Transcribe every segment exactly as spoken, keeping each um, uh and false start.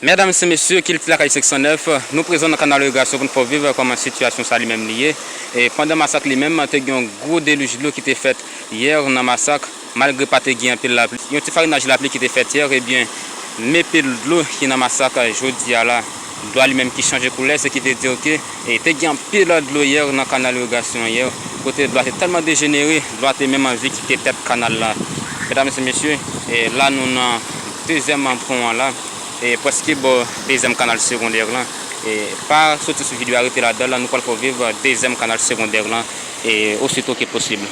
Medam e mesye, kilti lakay senk san nèf, nou prezan nan kanal irigasyon pou n fè w viv kòman sitiyasyon sa li menm li ye. E pandan Masak li menm, te gen yon gwo delij dlo ki te fèt yè nan Masak, malgre pa te gen anpil lapli. Yon ti farinaj lapli ki te fèt yè, ebyen, men pil dlo ki nan Masak jodi a la, dlo a li menm ki chanje koulè, se ki vle di ke, e, te gen anpil dlo yè nan kanal irigasyon an yè, kote dlo a te tèlman dejenere, dlo a te menm anvi kite tèt kanal la. Medam e mesye, e, la nou nan dezyèm pon an la, e, prèske bò dezyèm kanal segondè lan. E, pa soti sou videyo a, rete ladan l, nou pral fè w viv dezyèm kanal segondè lan, e, osito ke posib.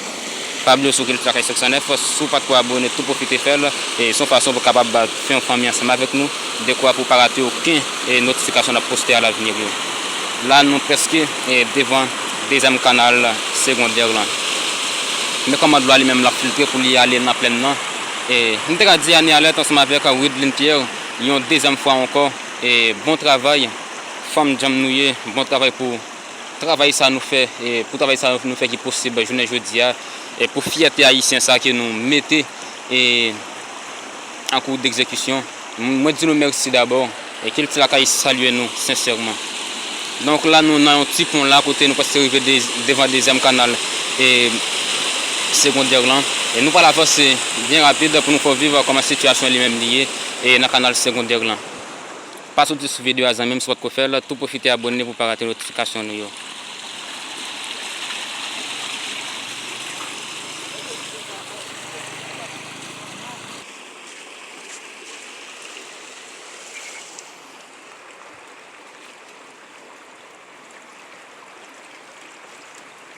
Pa bliye sou kilti lakay senk san nèf, si w pa t ko abone, tou pwofite fè l, e, se yon fason pou w kapab fè yon fanmi ansanm avèk nou, dekwa pou w pa rate okenn, e, notifikasyon n ap poste alavni yo. La nou prèske, e, devan dezyèm kanal segondè lan. Men kòman dlo a li menm l ap filtre pou li ale nan plèn nan. E, m te ka di Annie Alerte ansanm avèk Widlin Pierre yon dezyèm fwa ankò, e, bon travay, fanm djanm nou ye, bon travay pou travay sa nou fè, e, pou travay sa nou fè ki posib jounen jodi a, e, pou fyète ayisyen sa ke nou mete, e, an kou degzekisyon. M-, mwen di nou mèsi dabò, e kilti lakay salye nou sensèman. Donk la nou nan yon ti pon la kote nou prèske rive de-, devan dezyèm kanal, e, segondè lan. E nou pral avanse byen rapid pou nou fè w viv kòman sitiyasyon li menm li ye, e, nan kanal segondè lan. Pa soti sou videyo a zanmi m, si w pa t ko fè l, tou pwofite abone pou w pa rate notifikasyon nou yo.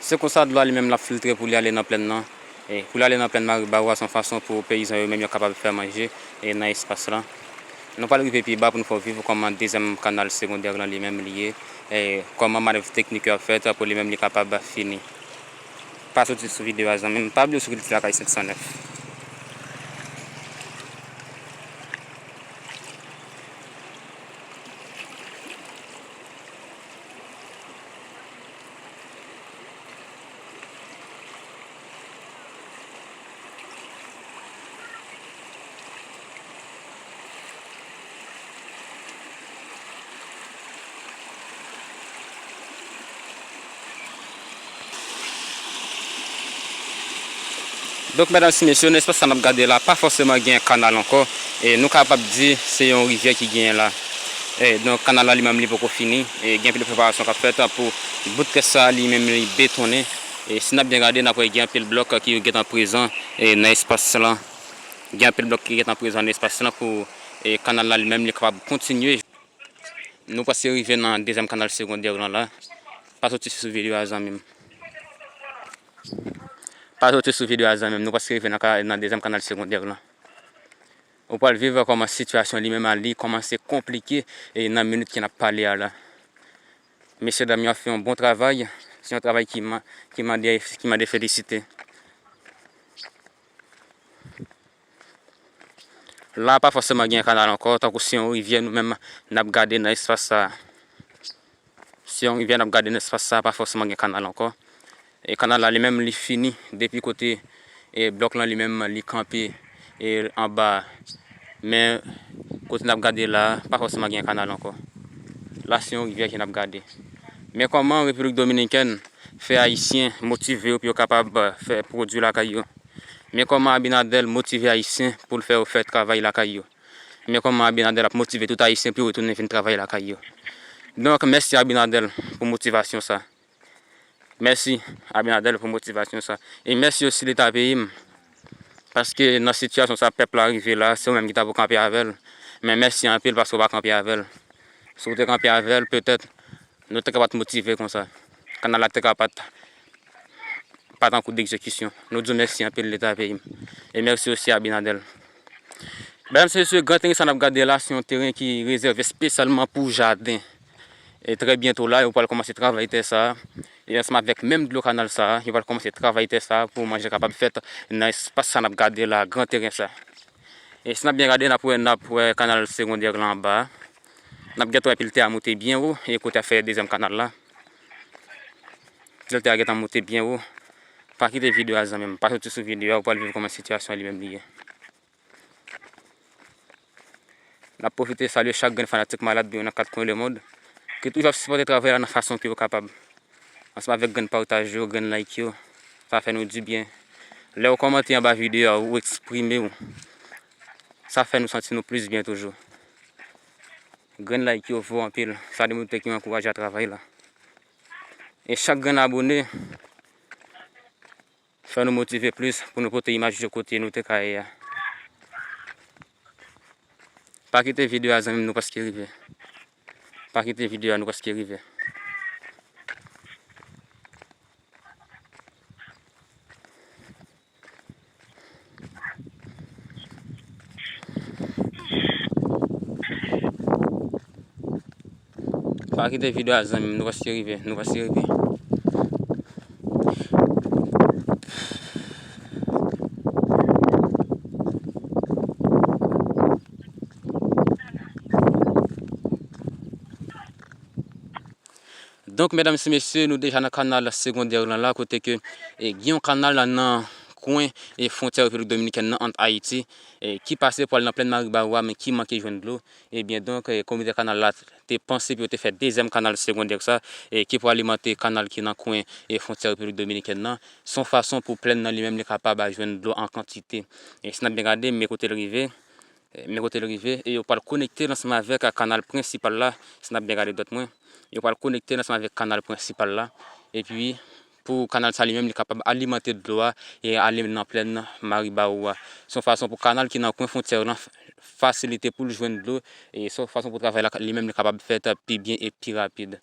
Se konsa dlo a li menm l ap filtre pou li ale nan plèn nan. E pou l ale nan plèn Maribawo a, se yon fason pou peyizan yo menm yo kapab fè manje, e nan espas la. Nou pral rive pi ba pou nou fè w viv kòman dezyèm kanal segondè lan li menm li ye, e kòman manèv teknik yo ap fèt pou li menm li kapab fini. Pa soti sou videyo a zanmi m, pa bliye sou kilti lakay senk san nèf. Donk, medam e mesye, nan espas sa n ap gade la, pa fòseman gen kanal ankò. E nou kapab di se yon rivyè ki genyen la. E donk, kanal la li menm li poko fini. E gen anpil preparasyon k ap fèt pou bout tè sa li menm li betonnen. E si n ap byen gade, n ap wè gen anpil blòk ki gentan prezan, e nan espas lan. Gen anpil blòk ki gentan prezan nan espas lan pou, e, kanal la li menm li kapab kontinye. Nou prèske rive nan dezyèm kanal segondè lan la. Pa soti sou videyo a zanmi m. Pa soti sou videyo a zanmi m. Nou prèske rive nan ka-, nan dezyèm kanal segondè lan. Ou pral viv kòman sitiyasyon li menm a li kòmanse konplike, e, nan minit ke n ap pale a la. Mesye dam yo ap fè yon bon travay. Se yon travay ki ma-, ki mande, ki mande felisite. La pa fòseman gen kanal ankò, tankou se yon rivyè nou menm n ap gade nan espas sa a. Se yon rivyè n ap gade nan espas sa a, pa fòseman gen kanal ankò. E kanal la li menm li fini depi kote, e, blòk lan li menm li kanpe, e, anba a. Men kote n ap gade la a, pa fòseman gen kanal ankò. La se yon rivyè ke n ap gade. Men kòman Repiblik Dominikèn fè Ayisyen motive yo pou yo kapab, e, fè pwodui lakay yo. Men kòman Abinader motive Ayisyen pou l fè yo fè travay lakay yo. Men kòman Abinader ap motive tout Ayisyen pou yo retounen vin travay lakay yo. Donk, mèsi Abinader pou motivasyon sa. Mèsi Abinader pou motivasyon sa. E mèsi osi Leta peyi m. Paske nan sitiyasyon sa pèp la rive la, se ou menm ki ta pou kanpe avè l. Men mèsi anpil paske w pa kanpe avè l. Si w te kanpe avè l, petèt, nou te ka pa t motive konsa. Kanal la te ka pa t, pa t an kou degzekisyon. Nou di w mèsi anpil Leta peyi m. E mèsi osi Abinader. Medam e mesye, gran teren sa n ap gade la, se yon teren ki rezève espesyalman pou jaden. E trè byento la, yo pral kòmanse travay tè sa a. E ansanm avèk menm dlo kanal sa a, yo pral kòmanse travay tè sa a pou manje kapab fèt nan espas sa n ap gade la, gran teren sa. E si n ap byen gade, n ap wè, n ap wè kanal segondè lan anba a. N ap gentan wè pil tè a moute byen wo, e kote y ap fè dezyèm kanal la. Pil tè a gentan moute byen wo. Pa kite videyo a zanmi m, pa soti sou videyo a, ou pral viv kòman sitiyasyon an li menm li ye. ap pwofite salye chak grenn fanatik malad nou yo nan kat kwen lemonn, ki toujou ap sipòte travay la nan fason ke yo kapab. Ansanm avèk grenn pataj yo, grenn like yo, sa fè nou dibyen. Lè w kòmante anba videyo a, ou eksprime w, sa fè nou santi nou plis byen toujou. Grenn like yo vo anpil, sa demontre ke w ankouraje a travay la. E chak grenn abone fè nou motive plis pou nou pote imaj yo kote nou te ka ye a. Pa kite videyo a, zanmi m, nou prèske rive. Pa kite videyo a, nou prèske rive. Pa kite videyo a, zanmi m, nou prèske rive, nou prèske rive. Donk, medam e mesye, nou deja nan kanal segondè lan la, kote ke, e, gen yon kanal nan kwen, e, fwontyè Repiblik Dominikèn nan ant Ayiti, e, ki pase pou al nan plèn Maribawou a, men ki manke jwenn dlo. Ebyen, donk, e, komite kanal la te panse pou yo te fè dezyèm kanal segondè sa, e, ki pou alimante kanal ki nan kwen, e, fwontyè Repiblik Dominikèn nan. Se yon fason pou plèn nan li menm li kapab jwenn dlo an kantite. E si n ap byen gade, men kote l rive, e, men kote l rive, e yo pral konekte l ansanm avèk kanal prensipal la, si n ap byen gade dwèt mwen, yo pral konekte l ansanm avèk kanal prensipal la, epi pou kanal sa li menm li kapab alimante dlo a e ale nan plèn Maribawou a. Se yon fason pou kanal ki nan kwen fwontyè lan f-, fasilite pou l jwenn dlo, e se yon fason pou travay la li menm li kapab fèt pi byen e pi rapid.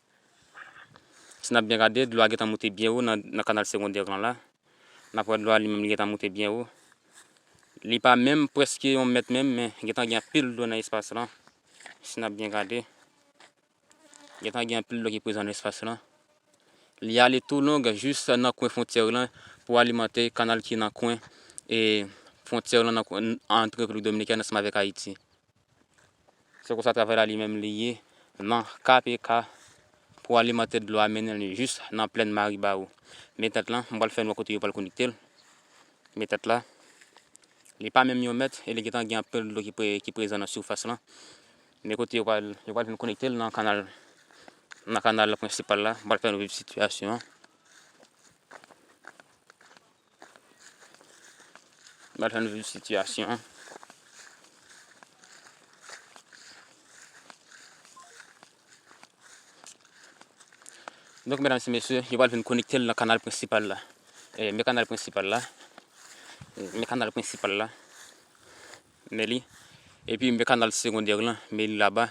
Si n ap byen gade, dlo a gentan moute byen wo nan, nan kanal segondè lan la. N ap wè dlo a li menm li gentan moute byen wo. Li pa menm prèske yon mèt menm, men gentan gen anpil dlo nan espas lan. Si n ap byen gade, gentan gen anpil dlo ki prezan nan espas lan. Li ale tou long jis nan kwen fwontyè lan pou alimante kanal ki nan kwen, e, fwontyè lan nan kwen, ant Repiblik Dominikèn ansanm avèk Ayiti. Se konsa travay la li menm li ye nan K P K pou alimante dlo a mennen li jis nan plèn Maribawou. Men tèt lan, m pral fè nou wè kote yo pral konekte l. Men tèt la, li pa menm yon mèt e li gentan gen anpil dlo ki pre-, ki prezan nan sifas lan. Men kote yo pral, yo pral vin konekte l nan kanal, nan kanal prensipal la. M pral fè nou viv sitiyasyon an. M al fè n viv sitiyasyon an. Donk, medam e mesye, yo pral vin konekte l nan kanal prensipal la. E, men kanal prensipal la. E, men kanal prensipal la. Men li. Epi, men kanal segondè lan, men li laba.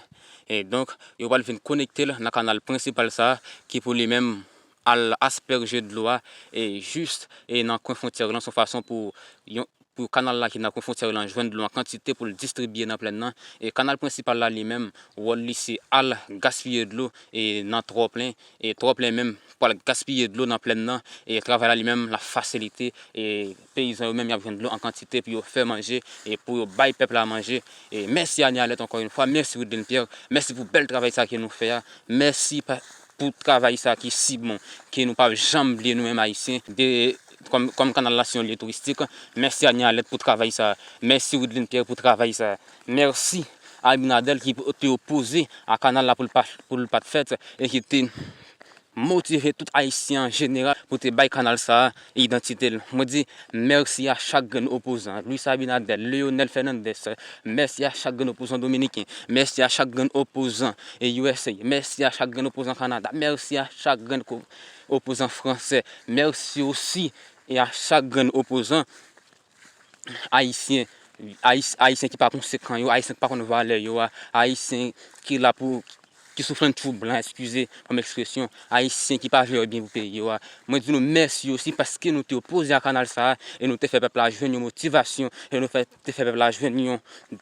E, donk, yo pral vin konekte l nan kanal prensipal sa a, ki pou li menm al aspèje dlo a, e, jis, e, nan kwen fwontyè lan, se yon fason pou yon, pou kanal la ki nan kwen fwontyè lan jwenn dlo an kantite pou l distribye nan plèn nan. E kanal prensipal la li menm, wòl li se al gaspiye dlo, e, nan twò plen, e twò plen menm pral gaspiye dlo nan plèn nan. E travay la li menm l ap fasilite, e, peyizan yo menm y ap jwenn dlo an kantite pou yo fè manje, e pou yo bay pèp la manje. E mèsi a Nialèt ankò yon fwa, mèsi Widlin Pierre, mèsi pou bèl travay sa ke nou fè a. Mèsi pa, pou travay sa ki si bon, ke nou p ap janm bliye nou menm Ayisyen. De, kòm, kòm kanal la se yon lye touristik, mèsi a Nialèt pou travay sa. Mèsi Widlin Pierre pou travay sa. Mèsi Abinader ki te opoze a kanal la pou l pa, pou l pa t fèt e ki te motive tout Ayisyen an jeneral pou te bay kanal sa a idantite l. Mwen di mèsi a chak grenn opozan. Luis Abinader, Leonel Fernandez, mèsi a chak grenn opozan dominiken. Mèsi a chak grenn opozan e U S A. Mèsi a chak grenn opozan Kanada. Mèsi a chak grenn ko-, opozan fransè. Mèsi osi e a chak grenn opozan ayisyen, ayis-, ayisyen ki pa konsekan yo, ayisyen ki pa konn valè yo a, ayisyen ki la pou, ki sou flann tchoublan, eskize kòm ekspresyon, ayisyen ki pa vle wè byen pou peyi yo a. Mwen di nou mèsi osi paske nou te opoze a kanal sa a e nou te fè pèp la jwenn yon motivasyon e nou fè, te fè pèp la jwenn yon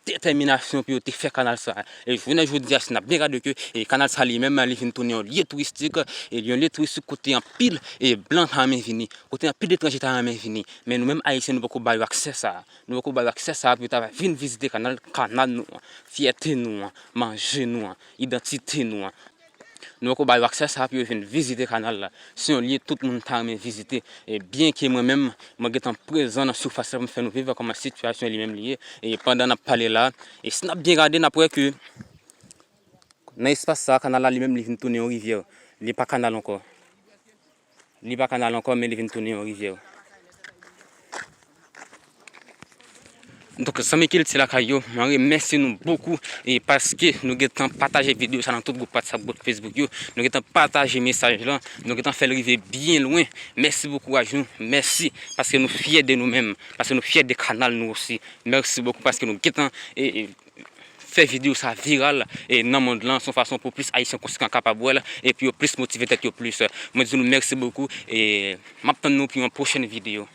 detèminasyon pou yo te fè kanal sa a. E jounen jodi a, si n ap byen gade ke, e kanal sa a li menm, li vin tounen yon lye touristik, e yon lye touristik kote anpil, e blan ta renmen vini, kote anpil etranje ta renmen vini. Men nou menm ayisyen, nou poko ba yo aksè sa a. Nou poko ba yo aksè sa a pou yo ta vin vizite kanal, kanal nou an, fyète nou an, manje nou an, idantite nou an. Nou poko ba yo aksè sa pou yo vin vizite kanal la. Se yon lye tout moun ta renmen vizite. E byen ke mwen menm, mwen gentan prezan nan sifas la pou m fè nou viv kòman sitiyasyon li menm li ye. E pandan n ap pale la, e si n ap byen gade, n ap wè ke nan espas sa, kanal la li menm li vin tounen yon rivyè. Li pa kanal ankò. Li pa kanal ankò, men li vin tounen yon rivyè. Donk, zanmi kilti lakay yo, mwen remèsye nou bokou e paske nou gentan pataje videyo sa nan tout gwoup WhatsApp, gwoup Facebook yo. Nou gentan pataje mesaj lan, nou gentan fè l rive byen lwen. Mèsi pou kouraj nou, mèsi paske nou fyè de nou menm, paske nou fyè de kanal nou osi. Mèsi bokou paske nou gentan e, e, fè videyo sa viral e nan mond lan, se yon fason pou plis Ayisyen konsekan kapab wè l e pou yo plis motive tèt yo plis. Mwen di nou mèsi bokou e m ap tann nou pou yon pwochèn videyo.